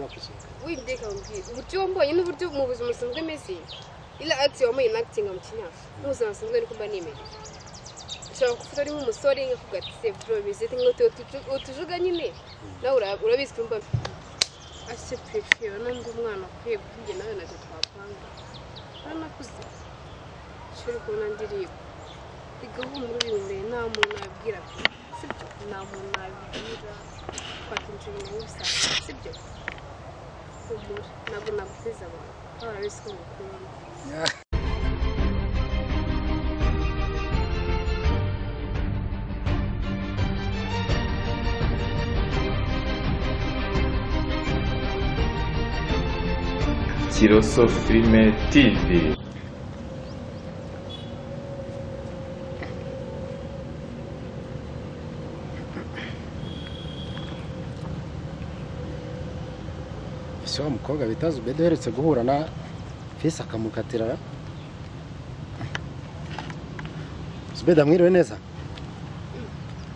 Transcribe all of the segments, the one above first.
Bakusohoka. Windeka mbwira uburyo wambonye n'uburyo mu buzima busanzwe meze. Ila acting wambaye acting mu kinyafu. Mu buzima busanzwe niko mba nimereye. Ushobora gufata ari nk'umusore nkakuvuga ati se bro bizete nk'utu utujuga nyine. Nawe urabizi ko mba ase prefer nandi umwana akwiye kujya nawe nacyo twapanga. Uranakuze. Shuri kubona ndiribo. Igahumura uri nta muntu nabwira pe. Sibyo? Nta muntu nabwira. Twakinjira mu busanzwe. Sibyo? Humura ntabwo naguteza abantu. Urabizi ko ngukunda. Kiroso Filime TV. Ese wa mukobwa bita Zubeda uherutse guhura na Fisi akamukatira. Zubeda mwiriwe neza?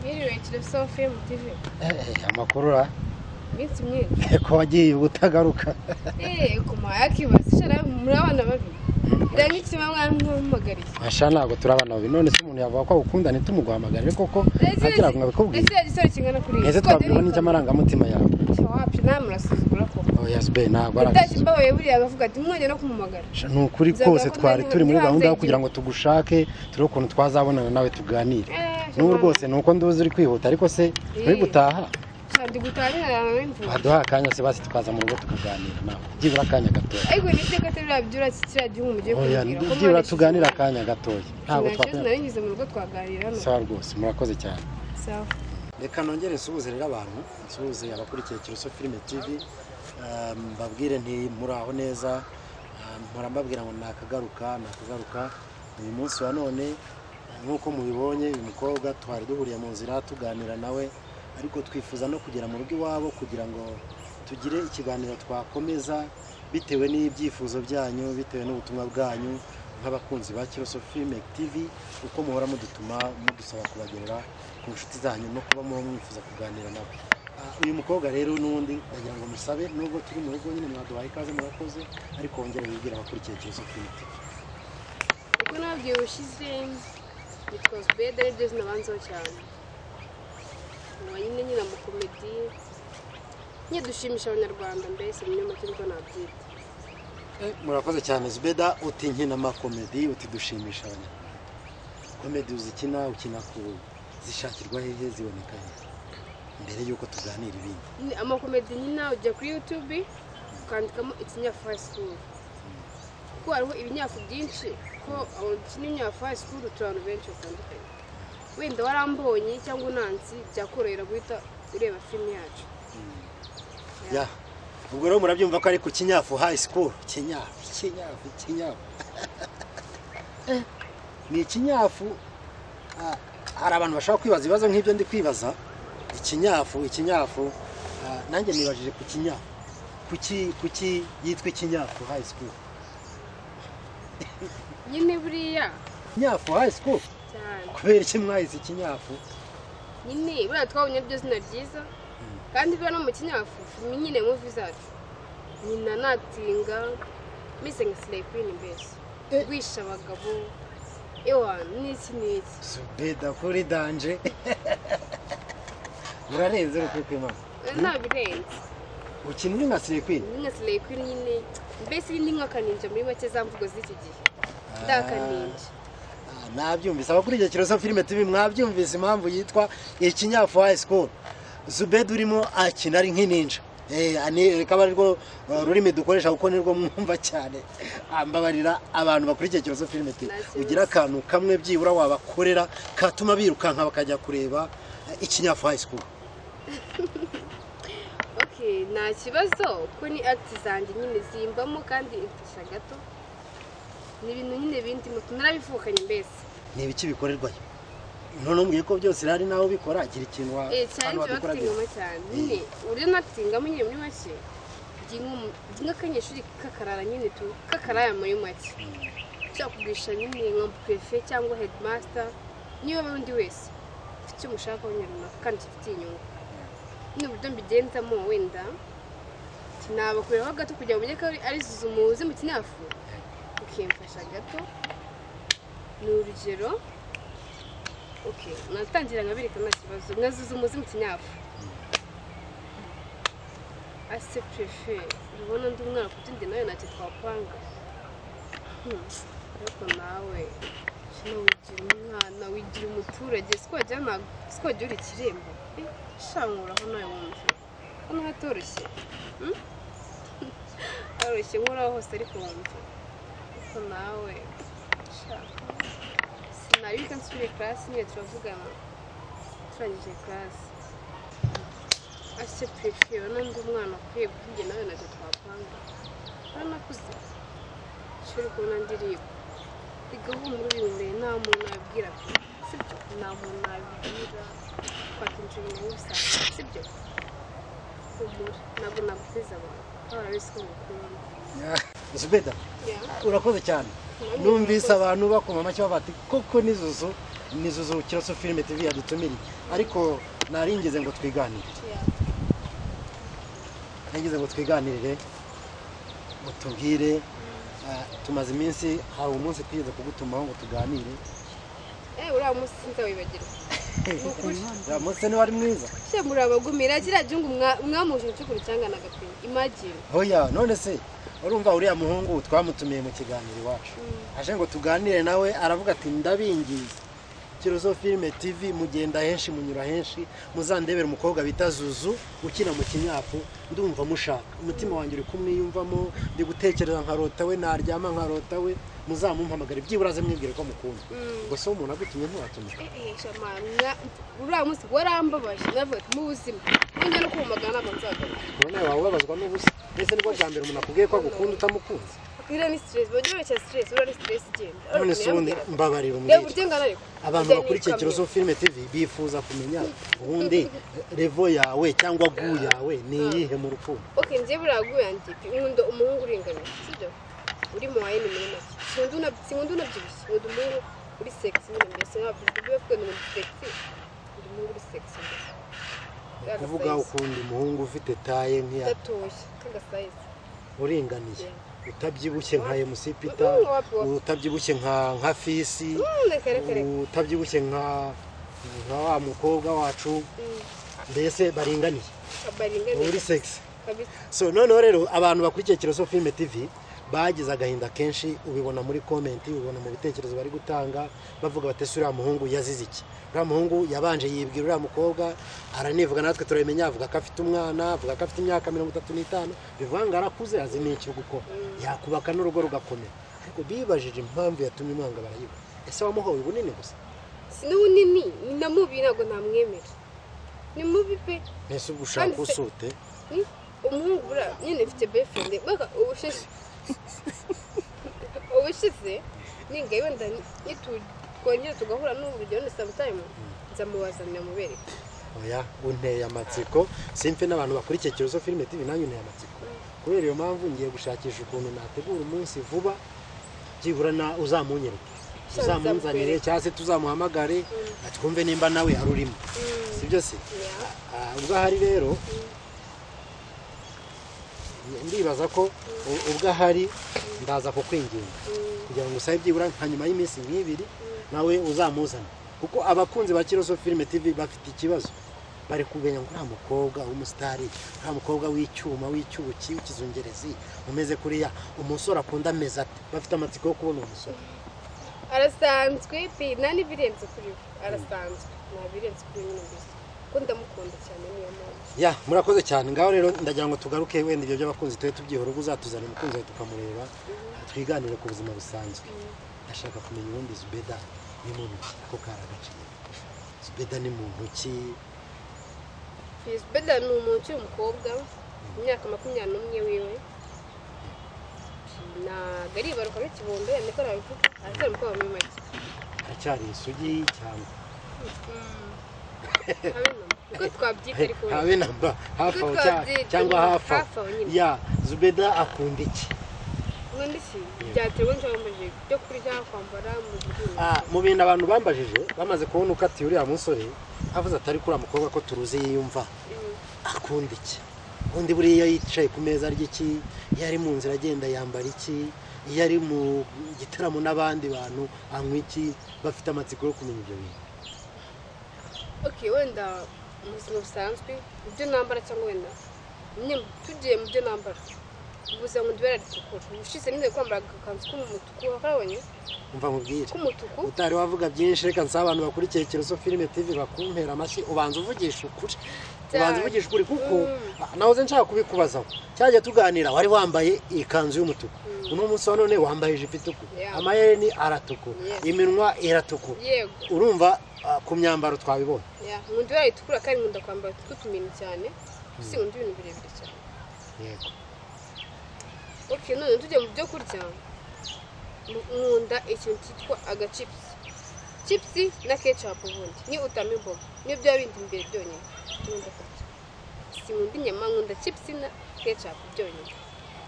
Mwiriwe Kiroso Filime TV. Amakuru ra? Iminsi myinshi. Ko wagiye ubutagaruka. Kuma yakibaza shara muri abana babi. Ndangikima mwampamagariye. Asha ntago turi abana babi. None se umuntu yavuga ko agukunda nitumuguhamagare koko agira ngo abikubwire. Ese yagisore kingana kuri. Ese twabwirwa n'icyo amarangamutima yawe. Wapi namurasuzugura koko. Oya Zube ntago ara. Utashye mbabaye buriya agavuga ati mwongeye no kumumagara. Ni ukuri kose twari turi muri gahunda yo kugira ngo tugushake turi ukuntu twazabonana nawe tuganire. N'ubu rwose nuko nduzi uri kwihuta ariko se uri gutaha. Ndi gutaha n'imvura. Baduha akanya se basi tukaza mu rugo tukaganira nawe. Byibura akanya gatoya. Ariko niteka atari byura kiriya gihugu mugiye kumbwira. Byibura tuganira akanya gatoya. Ntabwo twakwira. Nari ngize mu rugo twaganira hano. Sawa rwose murakoze cyane. Sawa. Reka nongere nsuhuze rero abantu, nsuhuze abakurikiye Kiroso Filime TV, mbabwire nti muraho neza, mpora mbabwira ngo nakagaruka, nakagaruka. Uyu munsi wa none nk'uko mubibonye uyu mukobwa twari duhuriye mu nzira tuganira nawe, ariko twifuza no kugera mu rugo iwabo kugira ngo tugire ikiganiro twakomeza bitewe n'ibyifuzo byanyu, bitewe n'ubutumwa bwanyu nk'abakunzi ba Kiroso Filime TV, uko muhora mudutuma mudusaba kubagerera ku nshuti zanyu no kuba muba mwifuza kuganira nabo. Uyu mukobwa rero n'ubundi ndagira ngo musabe nubwo turi mu rugo nyine mwaduhaye ikaze murakoze, ariko wongere wibwira abakurikiye Kiroso Filime TV. Uko nababwiye ubushize nitwa Zubeda niryo zina banzeho cyane. Nyine nyina mu komedi nyine dushimisha abanyarwanda mbese mu make niko nabyita. Murakoze cyane Zubeda, uti nkina amakomedi uti dushimisha abanyarwanda. Komedi uzikina ukina ku zishakirwa hehe ziboneka hehe? Mbere yuko tuganira ibindi. Amakomedi nyina ujya kuri YouTube ukandikamo ikinyafu high school. Kuko hariho ibinyafu byinshi ko abakina ibinyafu high school turi abantu benshi batandukanye. Wenda warambonye cyangwa unansi byakorohera guhita ureba filime yacu. Ya. Ubwo rero murabyumva ko ari ku Kinyafu High School. Kinyafu, Kinyafu, Kinyafu. Ni ikinyafu. Hari abantu bashaka kwibaza ibibazo nk'ibyo ndi kwibaza. Ikinyafu, ikinyafu. Nanjye nibajije ku kinyafu. Kuki yitwa Ikinyafu High School? Nyine buriya. Kinyafu High School. Kubera iki mwahise ikinyafu? Nyine buriya twabonye ryo zina ryiza. Kandi biba no mu kinyafu nyine movie zacu. Nyina natinga mise nka Slay Queen mbese. Gwisha abagabo ewa niki niki. Zubeda kuri danger. Urarenze uri kwimana. Nabirenze. Ukina uri nka Slay Queen? Ni nka Slay Queen nyine. Mbese ni nka kaninja muri make za mvugo z'iki gihe. Ndakaninja. Nabyumvise abakurikiye Kiroso Filime TV mwabyumvise impamvu yitwa Ikinyafu High School. Zubeda urimo akina ari nk'ininja. Reka ari rwo rurimi dukoresha kuko nirwo mwumva cyane. Mbabarira abantu bakurikiye Kiroso Filime TV. Ugira akantu kamwe byibura wabakorera katuma birukanka bakajya kureba Ikinyafu High School. Okay, nta kibazo ko ni acts zanjye nyine zimbamo kandi imfasha gato. Ni ibintu nyine bindi narabivukanye mbese. Ni ibiki bikorerwayo? None umbwiye ko byose rari naho bikora agira ikintu wa cyane cyane cyane. Nyine uri natingamo nyine muri make. Ndi nk'akanyeshuri kakarara nyine tu kakaraya muri make. Cyakugisha nyine nka prefet cyangwa headmaster niyo undi wese ufite umushaka w'nyaruna kandi ufite inyungu. Ni uburyo mbigenzamo wenda Nabakuriraho gato kugira ngo umenye ko ari Zuzu muzi mu kinyafu. Ukimfasha gato. Ni urugero. Okay, natangira nkabireka nta kibazo. Nka Zuzu muzi mu kinyafu. Ase prefe, urabona ndi umwana kuko njye nawe ntacyo twapanga. Ariko nawe kino wigira umwana, wigira umuturage, siko wajya uri ikiremba. Shankuraho nawe wumve. Hano hatoroshye. Haroroshye nkuraho hose ariko wumve. Ariko nawe sinaribika nsubire class nyine turavugana. Turangije class. Ase prefe, urabona ndi umwana akwiye kuko nawe ntacyo twapanga. Uranakuze. Shuri kubona ndirimbo. Igahumura ubinkoreye nta muntu nabibwira pe. Sibyo? Nta muntu nabibwira. Twakinjira mu busanzwe. Sibyo? Humura. Ntabwo naguteza abantu. Urabizi ko ngukunda. Zubeda, urakoze cyane. Numvise abantu bakoma amashyi bati koko ni Zuzu, ni Zuzu Kiroso Filime TV yadutumiriye. Ariko naringeze ngo twiganirire. Naringeze ngo twiganirire, utubwire. Tumaze iminsi, hari umunsi twigeze kugutumaho ngo tuganire. Uriya munsi sinzawibagirwa. Uriya munsi ni wari mwiza. Se muri abagumira kiriya gihugu mwamuje ucukura cyanganaga pe. Imagine. Hoya none se urumva uriya muhungu twamutumiye mu kiganiro iwacu. Aje ngo tuganire nawe aravuga ati ndabingiza. Kiroso Filime TV mugenda henshi munyura henshi muzandebera umukobwa bita Zuzu ukina mu kinyafu ndumva mushaka umutima wanjye uri kumwiyumvamo ndi gutekereza nkarota we naryama nkarota we muzamumpamagare byibura aze mwibwire ko mukunda. Ubwo se umuntu agutumye ntiwatumye. Shamana uriya munsi warambabaje navuga ati mu buzima nongera no kumagana ntabwo nzagaruka. None wawe ubabazwa n'ubusa mbese nibwo bwa mbere umuntu akubwiye ko agukunda utamukunze. Uriya ni stress, bajya babeshya stress, uriya ni stress igenda. None se ubundi mbabarira umbwire. Abantu bakurikiye Kiroso Filime TV bifuza kumenya ubundi level yawe cyangwa gu yawe ni iyihe mu rukundo. Okay, njye buriya gu yanjye nkunda umuhungu uringaniye, sibyo? Uri mu waye ni muri make. Sinkunda unabyibushye, nkunda umuhungu uri sexy nyine mbese ntabwo bivuga ngo ni sexy. Nkunda umuhungu uri sexy mbese. Kuvuga ukunda umuhungu ufite taye nk'iya gatoya, k'agasize. Uringaniye. Utabyibushye nka MC Peter, utabyibushye nka Fisi, utabyibushye nka wa mukobwa wacu, mbese baringaniye. Uri sexy. So noneho rero abantu bakurikiye Kiroso Filime TV bagize agahinda kenshi, ubibona muri comment, ubibona mu bitekerezo bari gutanga bavuga bati ese uriya muhungu yazize iki? Uriya muhungu yabanje yibwira uriya mukobwa aranivuga natwe turabimenya, avuga ko afite umwana, avuga ko afite imyaka 35, bivuga ngo arakuze azi n'icyo gukora, yakubaka n'urugo rugakomera. Ariko bibajije impamvu yatumye umwanga barayibura. Ese wamuhoye ubunini gusa? Si n'ubunini, ni na mubi ntabwo namwemera. Ni mubi pe. Mbese ubwo ushaka usute? Umuhungu buriya nyine mfite boyfriend, baka ubushize. Ubushize ningaye wenda nitwongera tugahura n'urugero ni sometime nzamubazanira mubereke. Oya unteye amatsiko, simfe n'abantu bakurikiye Kiroso Filime TV nanjye unteye amatsiko. Kubera iyo mpamvu ngiye gushakisha ukuntu nategura umunsi vuba byibura na uzamunyereke. Uzamunzanire cyangwa se tuzamuhamagare atwumve nimba nawe arurimo. Sibyo se? Ubwo ahari rero ndibaza ko ubwo ahari ndaza kukwinginga kugira ngo usabe byibura nka nyuma y'iminsi nk'ibiri nawe uzamuzana, kuko abakunzi ba Kiroso Filime TV bafite ikibazo bari kumenya ngo nta mukobwa w'umusitari, nta mukobwa w'icyuma w'icyuki w'ikizungerezi umeze kuriya umusore akunda ameze ate. Bafite amatsiko yo kubona umusore. Arasanzwe pe, nta n'ibirenze kuri we, arasanzwe nta birenze kuri we nyine mbese ko ndamukunda cyane niyo mpamvu. Ya murakoze cyane. Ngaho rero ndagira ngo tugaruke wenda ibyo by'abakunzi tube tubyihora, ubwo uzatuzana umukunzi wawe tukamureba twiganire ku buzima busanzwe. Ndashaka kumenya ubundi Zubeda ni muntu ki, ako karagaciye. Zubeda ni muntu ki? Zubeda ni umuntu ukiri umukobwa, imyaka 21 wiwe. Ntabwo aribaruka n'ikibondo niko nabivuga, aracyari umukobwa muri make. Aracyari isugi cyangwa? Uko twabyita ariko habe namba hafi aho cyangwa hafi aho. Ya Zubeda akunda iki? Akunda iki? Byaterwa n'icyo bambajije, byo kurya, kwambara, mu gihugu. Mu bintu abantu bambajije bamaze kubona uko ati uriya musore avuze atari kuri mukobwa ko turuzi yiyumva. Akunda iki? Undi buriya yicaye ku meza arya iki, iyo ari mu nzira agenda yambara iki, iyo ari mu gitaramo n'abandi bantu anywa iki, bafite amatsiko yo kumenya ibyo bintu. Okay, wenda mu buzima busanzwe ibyo nambara cyangwa wenda nyine tugiye mu byo nambara, ubuzima ngo ibara ritukura. Ubushize nigeze kwambara agakanzu k'umutuku, wakabonye? Umva nkubwire, k'umutuku. Utari wavuga byinshi, reka nsaba abantu bakurikiye Kiroso Filime TV bakumpera amashyi, ubanza uvugisha ukuri. Ubanza uvugisha ukuri kuko nahoze nshaka kubikubazaho. Cyagiye tuganira wari wambaye ikanzu y'umutuku. Uno munsi wa none wambaye ijipo itukura. Amahereni aratukura. Iminwa iratukura. Yego. Urumva ku myambaro twabibonye. Nkunda ibara ritukura kandi nkunda kwambara tw'utumini cyane. Si nkunda ibintu birebire cyane. Yego. Okay, none tujye mu byo kurya. Nkunda ikintu cyitwa agachips. Chips na ketchup ubundi. Ni utama imboga. Niyo byaba bindi imbere byonyine. Nkunda kurya. Si nkunda inyama, nkunda chips na ketchup byonyine.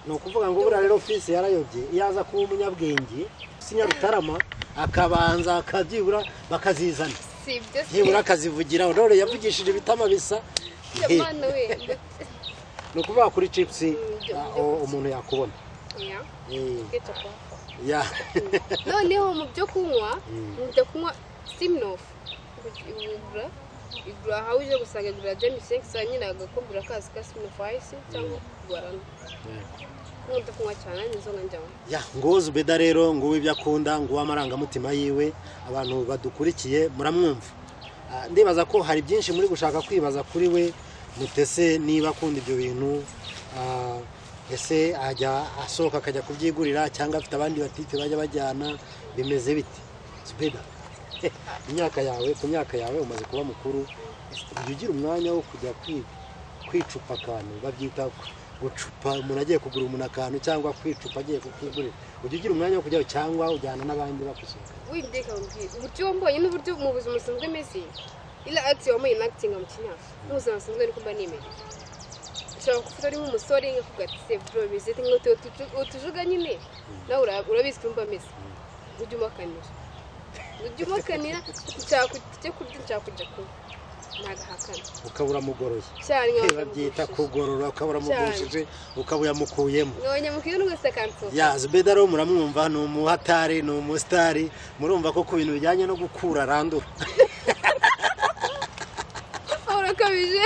Ni ukuvuga ngo buriya rero Fils yarayobye, iyo aza kuba umunyabwenge si Nyarutarama akabanza akabyibura bakazizana. Si ibyo se. Nibura akazivugira, none yavugishije ibitama bisa. Mana we. Ni ukuvuga kuri chips umuntu yakubona. Ketchup. Noneho mu byo kunywa, nkunda kunywa Smirnoff. Igura aho uje gusanga igura 2500 nyine agakombe urakazi ka Smirnoff Ice cyangwa Guarana. Nkunda kunywa cyane inzoga njyamo. Ngo Zubeda rero ngo ibyo akunda, ngo amarangamutima yiwe, abantu badukurikiye muramwumva. Ndibaza ko hari byinshi muri gushaka kwibaza kuri we, mutese niba akunda ibyo bintu, ese ajya asohoka akajya kubyigurira cyangwa afite abandi batite bajya bajyana, bimeze bite? Zubeda, imyaka yawe, ku myaka yawe umaze kuba mukuru, ujya ugira umwanya wo kujya kwicupa akantu, babyita gucupa, umuntu agiye kugura umuntu akantu cyangwa kwicupa agiye kukigurira, ujya ugira umwanya wo kujyayo cyangwa ujyana n'abandi bakusohoka? Windeka mbwira uburyo wambonye n'uburyo mu buzima busanzwe meze, ila acting wambaye acting mu kinyafu, mu buzima busanzwe niko mba nimereye. Ushobora gufata ari nk'umusore nkakuvuga ati se bro bimeze ute, ngo tujuga nyine, nawe urabizi ko mba meze, ujya umakanira, ujya umakanira, nshaka kujya kurya, nshaka kujya kunywa, ntagahakana. Ukabura mugoroye. Cyane, babyita kugorora, ukabura mugushije, ukaba yamukuyemo. Nabonye n'ugase akansohoka. Zubeda rero muramwumva, ni umuhatari, ni umusitari, murumva ko ku bintu bijyanye no gukura arandura. Urakabije.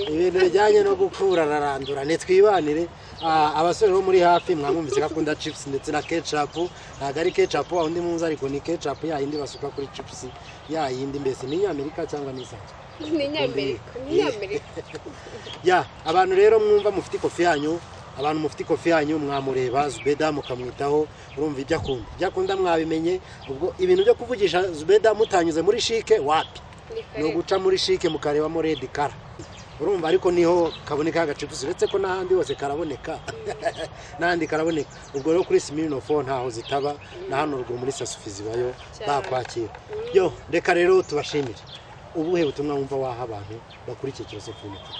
Ibintu bijyanye no gukura ararandura, nitwibanire. Abasore bo muri hafi mwamwumvise ko akunda chips ndetse na ketchup. Ntabwo ari ketchup wa undi munzi, ariko ni ketchup ya yindi basuka kuri chips, ya yindi mbese ni Nyamerika cyangwa ni isanzwe? Ni Nyamerika, ni Nyamerika. Abantu rero mwumva mufite ikofi yanyu, abantu mufite ikofi yanyu mwamureba Zubeda mukamwitaho, urumva ibyo akunda. Ibyo akunda mwabimenye, ubwo ibintu byo kuvugisha Zubeda mutanyuze muri shike wapi? Ni uguca muri shike mukarebamo red color. Urumva ariko niho kaboneka agachips, uretse ko n'ahandi hose karaboneka. N'ahandi karaboneka. Ubwo rero kuri Smirnoff ntaho zitaba, na hano ruguru muri Sasufi zibayo bakwakira. Yo, reka rero tubashimire. Ubuhe butumwa wumva waha abantu bakurikiye Kiroso Filime TV?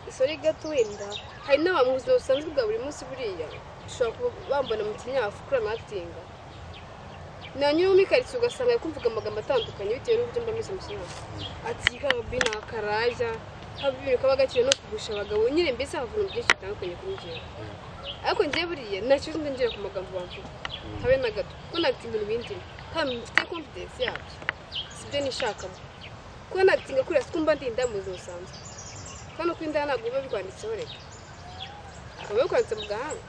Sorry gato wenda, hari n'abantu mu buzima busanzwe bwa buri munsi buriya ushobora kuba bambona mu kinyafu kuri acting. Nanyura muri karitsiye ugasanga ari kumvuga amagambo atandukanye bitewe n'uburyo mba meze mu kinyafu. Ati kabi ni akaraja, kabi kaba gakire no kugusha abagabo, nyine mbese havuna ibintu byinshi bitandukanye kuri njyewe. Ariko njyewe buriya nta kibazo ngira ku magambo bamvuga, habe na gato, kuko nactinga ibintu bindi kandi mfite confidence yabyo, sibyo nishakamo. Kuko nactinga kuriya siko mba ndinda mu buzima busanzwe, kandi uko inda ntabwo biba bikwanditseho, reka akaba bikwanditse mu gahanga,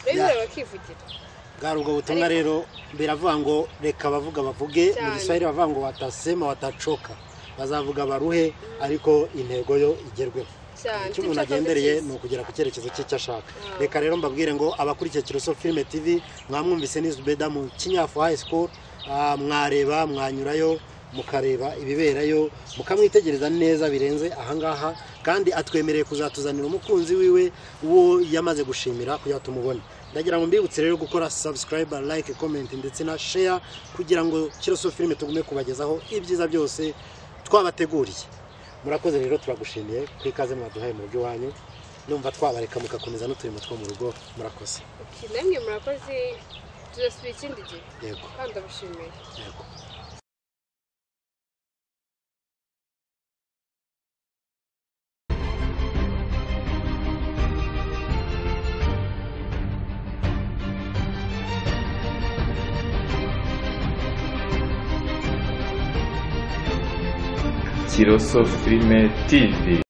rero bakivugira. Bwari ubwo butumwa rero biravuga ngo reka abavuga bavuge, mu Giswahili bavuga ngo watasema watachoka, bazavuga baruhe, ariko intego yo igerweho. Icyo umuntu agendereye ni ukugera ku cyerekezo cye icyo ashaka. Reka rero mbabwire ngo abakurikiye Kiroso Filime TV mwamwumvise ni Zubeda mu Kinyafu High School, mwareba mwanyurayo mukareba ibiberayo, mukamwitegereza neza birenze ahangaha, kandi atwemereye kuzatuzanira umukunzi wiwe uwo yamaze gushimira kugira tumubone. Ndagira ngo mbibutse rero gukora subscribe, like, comment ndetse na share kugira ngo Kiroso Filime tugume kubagezaho ibyiza byose twabateguriye. Murakoze rero, turagushimiye ku ikaze mwaduhaye mu rugo iwanyu. Numva twabareka mukakomeza n'uturimo two mu rugo. Murakoze. Namwe murakoze, tuzasubira ikindi gihe. Yego. Kandi ndabashimiye. Yego. Kiroso Filime TV.